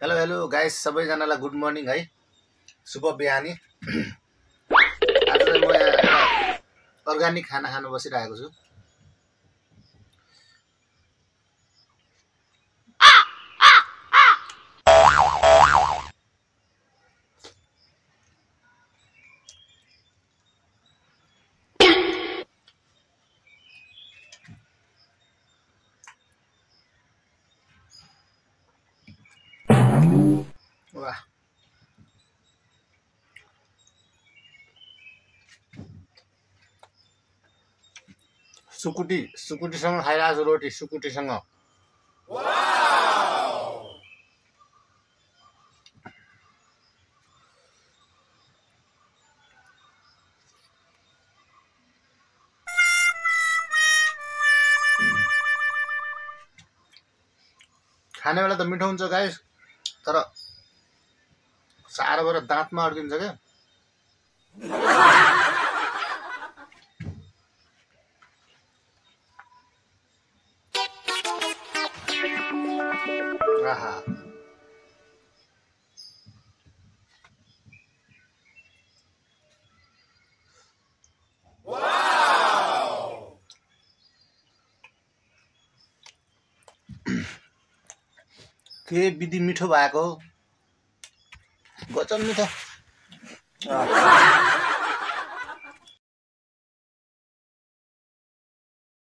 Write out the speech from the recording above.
Hello hello guys, सबैजनालाई good morning है। शुभ बिहानी। आज चाहिँ म यहाँ अर्ग्यानिक खाना खानु बसिरहेको छु। वाह, सुकुटीसँग खाइरहेको छु रोटी, सुकुटीसँग। खाने बेला त मिठो हुन्छ गाइस, तर साह्रो भएर दाँतमा अड्किन्छ क्या। आहा, के विधि मिठो भएको, गजब मिठो।